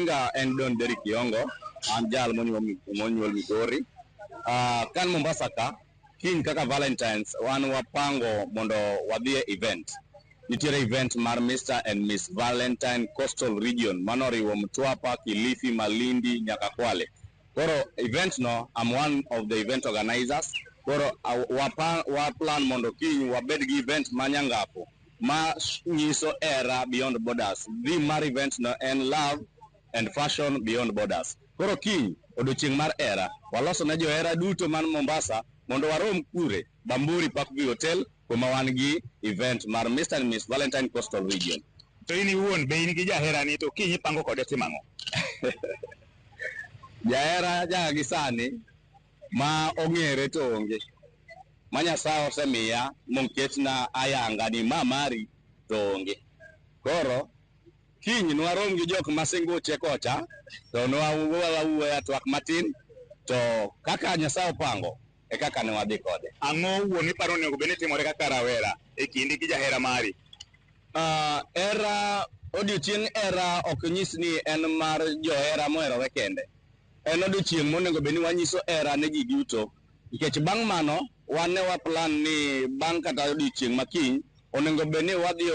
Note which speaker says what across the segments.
Speaker 1: Nyinga en Don Derrick Yongo, an jal monyuol Migori. Kan Mombasa ka, kiny kaka Valentines, wan wapango mondo wadhi e event. Nitiere event mar Mr. and Miss Valentine Coastal Region, mano oriwo Mtwapa, Kilifi, Malindi, nyaka Kwale. Koro event no, I'm one of the event organizers. Koro wa plan mondo kiny wabed gi event ma nyangafu ma nyiso hera beyond borders. Theme mar event no en love and fashion beyond borders. Koro kiny odiochieng' mar hera, waloso ne johera duto man Mombasa mondo warom kure Bamburi Parkview Hotel kuma wan gi event mar Mr. and Miss Valentine Coastal Region.
Speaker 2: To in iwuon be in gi jaherani to kiny ipango kode timo ang'o?
Speaker 1: Jahera nyaka gi sani ma ong'ere to onge. Ma Nyasaye osemiya moketna ayanga ni ma mari to onge. Koro kiny nwarom gi jok ma singuche kocha to nwawuoyo twak matin to kaka Nyasaye opango e kaka ne wadhi kode.
Speaker 2: Ang'o wuon iparo onego bed ni timore kaka rawera e kindi gi jahera mari?
Speaker 1: Hera odiochieng' hera ok nyis ni en mar johera moherore kende. En odiochieng' monego bed ni wanyiso hera ne ji duto. Nikech bang' mano wan ne wa plan ni bang' kata odiochieng' ma kiny onego bed ni wadhi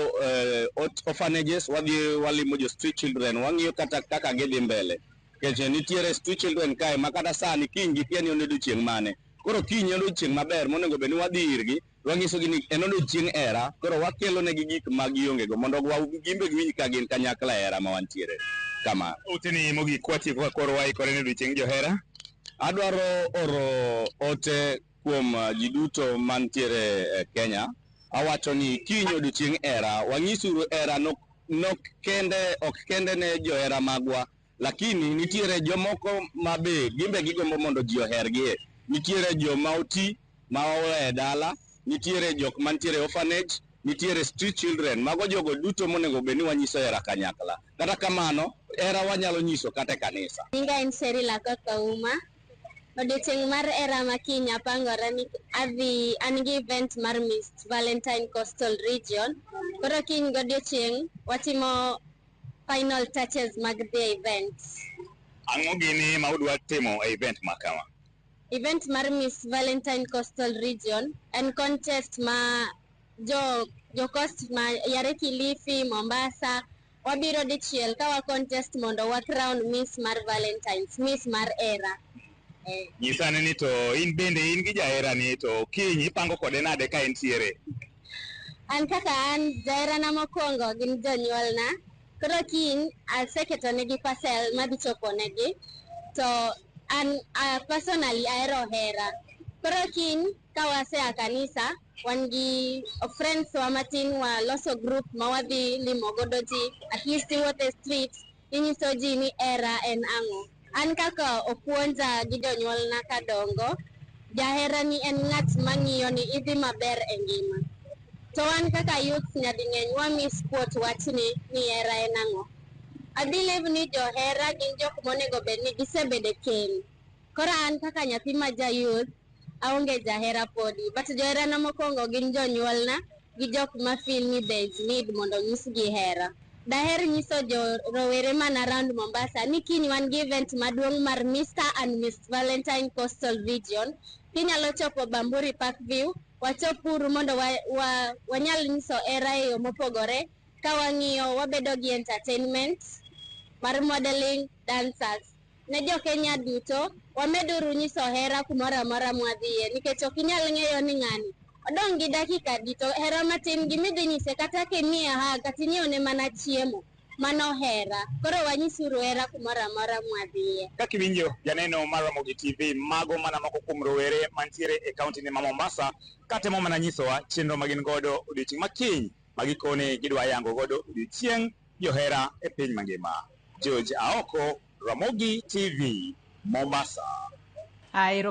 Speaker 1: orphanages, wadhi walimo jo street children, wang'iyo kata kaka gidhi mbele. Nikech nitiere street children kae ma kata sani kiny gikia ni en odiochieng' mane. Koro kiny en odiochieng' maber monego bed ni wadhi irgi wanyisogi ni en odiochieng' hera, koro wakelo negi gik ma gionge go mondo gin be giwinj ka gin kanyakla e hera ma wantiere kama.
Speaker 2: Oteni mogik kwatieko ka koro waikore ne odiochieng' johera.
Speaker 1: Adwaro oro ote kuom ji duto mantiere e Kenya. Awacho ni kiny odiochieng' hera, wanyisuru hera nok kende ok kende ne johera magwa, lakini nitiere jomoko ma be gin be gigombo mondo ji ohergie. Nitiere joma oti ma owe dala, nitiere jok mantiere orphanage, nitiere street children. Mago jogo duto monego bed ni wanyiso hera kanyakla. Kata kamano, hera wanyalo nyiso kata e kanisa.
Speaker 3: Nyinga en Sherry Akoth Ouma. Odiochieng' mar hera ma kiny apangora ni adhi an gi event mar Miss Valentine Coastal Region. Koro kiny godiochieng' watimo final touches mag the event.
Speaker 2: Ang'o gini ma udwa timo e event ma kama?
Speaker 3: Event mar Miss Valentine Coastal Region en contest ma jo coast ma yare Kilifi, Mombasa wabiro dichiel ka wa contest mondo wa crown Miss mar Valentines, Miss mar hera.
Speaker 2: Nyisane ni to in bende in gi jaherani to kiny ipango kode nade ka entiere?
Speaker 3: An kaka an jaherana mokwongo gin jonyuolna. Koro kiny aseketo negi parcel madhi chopo negi. To an personally ahero hera. Koro kiny ka wasea kanisa wan gi friends wa matin waloso group ma wadhi limo godo ji at least iwuotho e street inyiso ji ni hera en ang'o. An kaka opuonja gi jonyuolna kadongo, jaherani en ng'at mang'iyo ni idhi maber e ngima. To wan kaka youths nyading'eny wa misquote wachni ni hera en ang'o. I believe ni johera gin jok monego bed ni gisebedo e keny. Koro an kaka nyathi ma ja youth aonge jahera podi. But joherana mokwongo gin jonyuolna gi jok ma feel ni there is need mondo nyisgi hera. Daher nyiso jo rowere man around Mombasa ni kiny wan gi event maduong' mar Mr. and Miss Valentine Coastal Region. Kinyalo chopo Bamburi Park View, wachopuru mondo wanyal nyiso hera e yo mopogore ka wang'iyo wabedo gi entertainment mar modeling dancers. Ne jo Kenya duto, wameduru nyiso hera kumoro amora mwadhiye nikech ok inyal ng'eyo ni ng'ani odong' gi dakika adi to hera matin gimidhi nyise kata kimiye hug kata inyiewne mana chiemo mano hera. Koro wanyisuru hera kumoro amora mwadhiye.
Speaker 2: Kaka iwinjo janeno mar Ramogi TV, mago mana moko kuom rowere mantiere e kaunti ni ma Mombasa katemo mana nyisowa chenro ma gin godo odiochieng' ma kiny ma gikone gidwa yango godo odiochieng' johera e piny mangima. George Aoko, Ramogi TV, Mombasa.
Speaker 4: Aero.